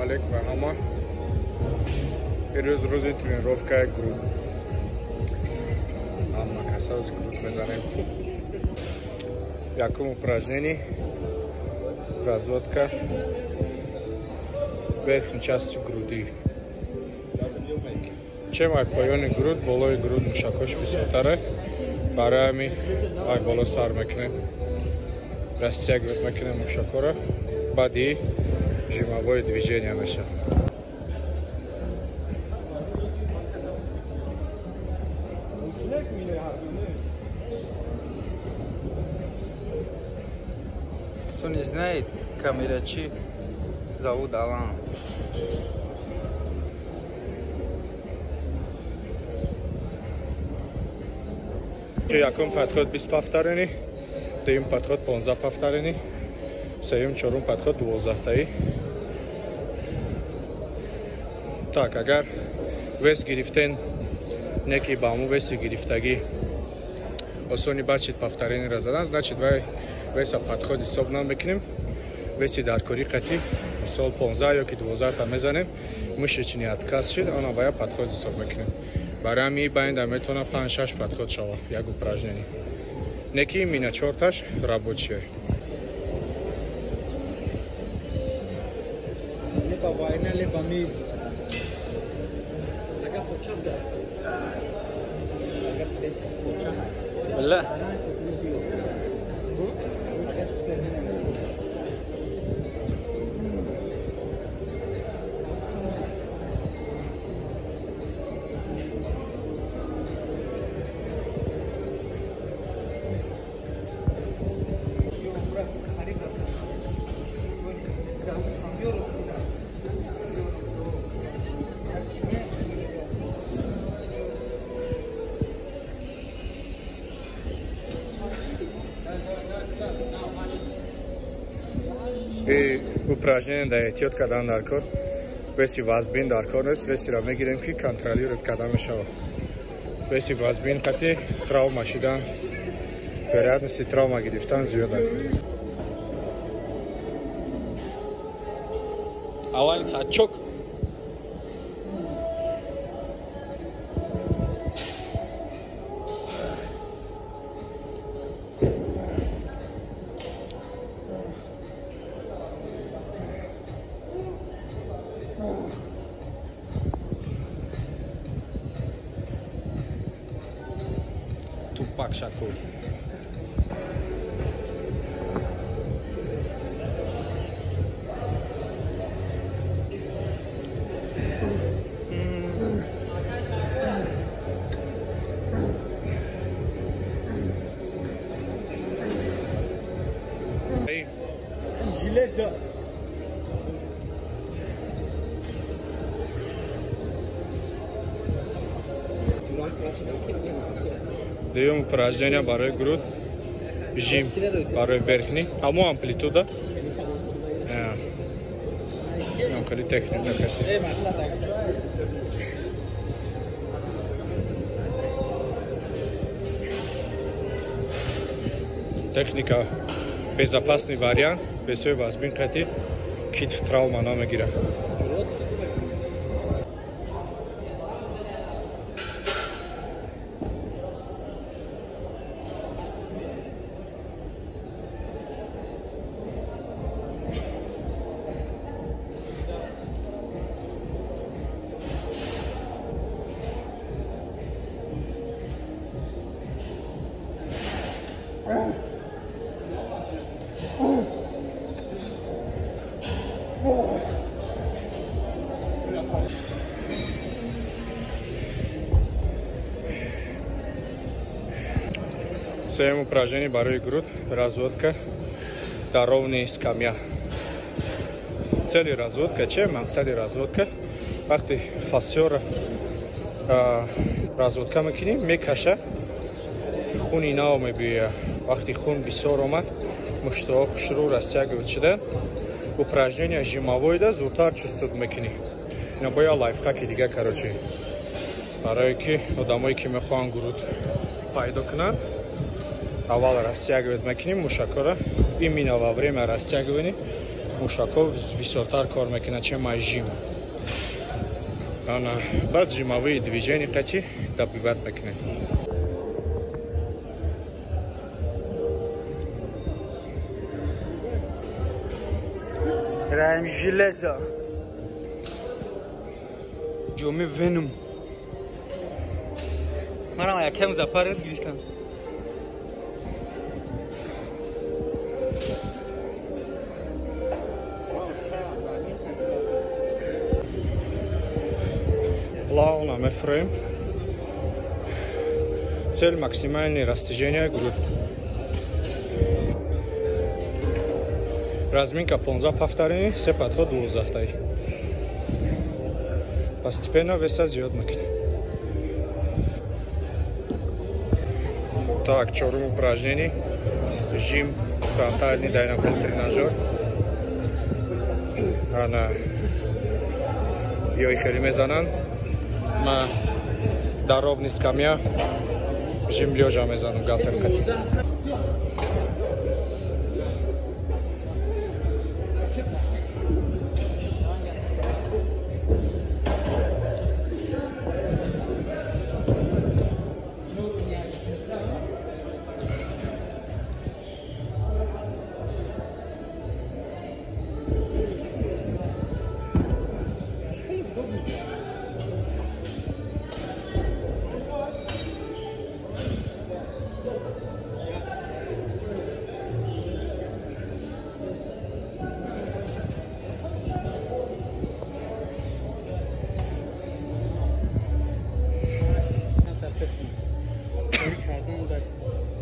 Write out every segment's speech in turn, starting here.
Алейкум ба ҳама. Имрӯз рӯзи тренировкаи груд. Ҳама каса груд мезанем. Якум упражнение разводка верхней части груди. Чем ай поёни груд, болои груд мушакош бисёртаре. Барои ҳамин ай боло сар мекунем. Растягивать мекунем мушакора. Баъди жимовое движение мешавад. Кто не знает, камерачи зовут Алан. Якум подход 20 повторений, дуюм подход 15 повторений, сеюм, чорум подход 12-таи. Так, агар вес гирифтен, неки ба ҳамун веси гирифтагӣ осони бачид повторениро задан, значит вай веса подход ҳисоб намекунем. Веси даркорӣ қатӣ, мисол 15 ё ки 12-та мезанем, мышечный отказ шид, она бая подход ҳисоб мекунем. Барои ҳамин байнда метавонад 5-6 подход шавад як упражнение. Неки мина чорташ рабочие. Либо война, либо мир. Бля. И упражнение да эҳтиёт кардан дар кор, веси вазбин дар кор нест, весиро мегирем ки контролировать карда мешавад. Веси вазбин қати травма шидан, вероятности травма гирифтан зиёд аст. Алан Сачок. Тупак Шакур. Железо. Дуюм упражнение барои груд, жим барои верхний, ҳамо амплитуда. Хеле техника каси. Техника безопасный вариант, бесои вазбин қати китф травма намегирад. Сеюм упражнение барои груд, разводка дар ровни скамья. Цели разводка че? Мақсади разводка вақти фасиёро разводка мекунем, мекаша, хуни нав мебиёяд. Вақти хун бисёр омад, муштаҳо хушрӯ растягивать шуда, упражнение жимовойда зудтар чувствовать мекунӣ. Ина бояд лайфхаки дига, короче, барое ки одамое ки мехоҳанд груд пайдо кунанд, аввал растягивать мекунем мушакҳоро. Именно во время растягивания Мушакҳо бисёртар кор мекунад, чем ай жим. Ана баъд жимовые движения қати добивать мекунем. Раим железо. Ҷоми Веном. Манам якам Зафар ёд гирифтам. Плавно мефроем. Цель максимальное растяжение грудь. Разминка 15 повторений, се подход 12 таи. Постепенно веса зиёд мекунем. Так, чорум упражнений. Жим фронтальный дайнамик тренажер. Ана ёи хеле мезананд. Ма дар ровный скамья жим лёжа мезанам галтер қати.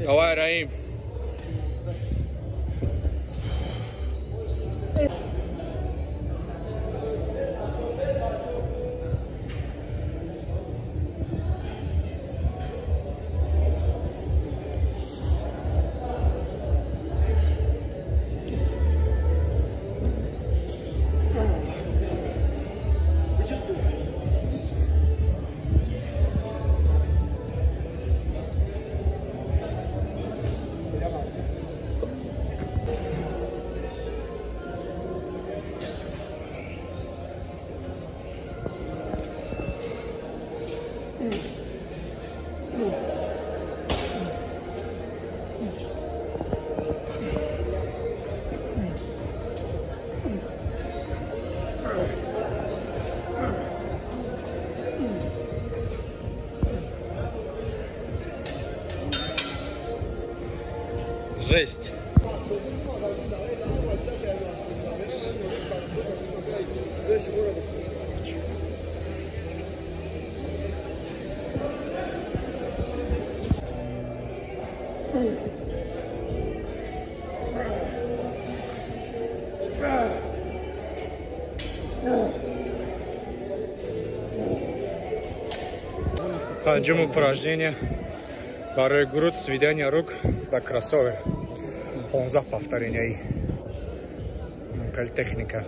Давай, Раим. Жесть. Панҷум упражнение барои грудь, сведение рук до кроссовер. 15 повторений. Техника.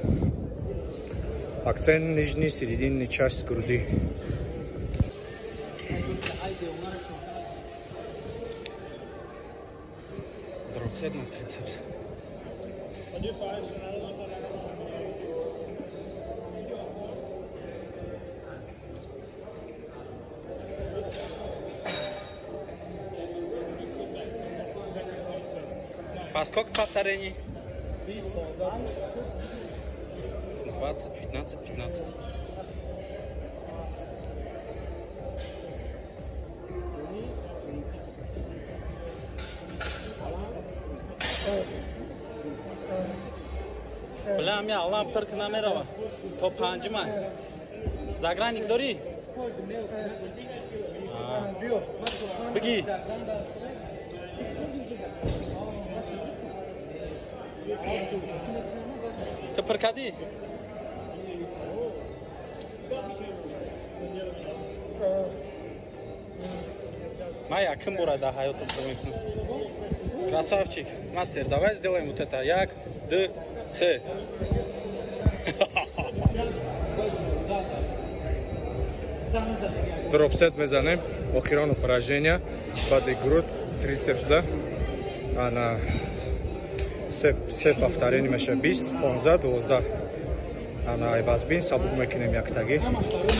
Акцент нижней, серединной часть груди. Дропсет на трицепс. По сколько повторений? 20, 15, 15. Бля, мя Аллах пирк намерава. То панҷима. Заграник дори? Беги. Ту пир кардӣ? Ман якум бора дар ҳаётам пир мекунам. Красавчик. Мастер, давай сделаем вот это. Як, ду, се. Дропсет мезанем. Охирон упражнения. Баъди грудь, трицепс да. Ана Се повторение меша, 20, 15, 12. Ана, вазбин сабук мекунем яктагӣ.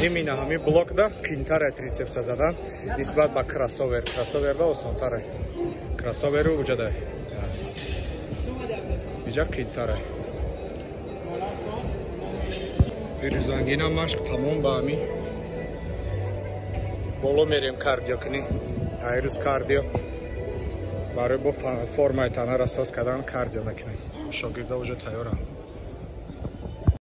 Именно ҳамин блокда қиинтара трицепса задан нисбат ба кроссовер. Кроссоверда осонтара. Кроссоверу уҷада. Иҷа қиинтара. Пирӯзангина машқ тамом ба ҳамин. Боло мерем кардио кунӣ. Айрӯз кардио барои бо формаи танара соз кардан кардио мекунем. Шогирда уже тайёранд.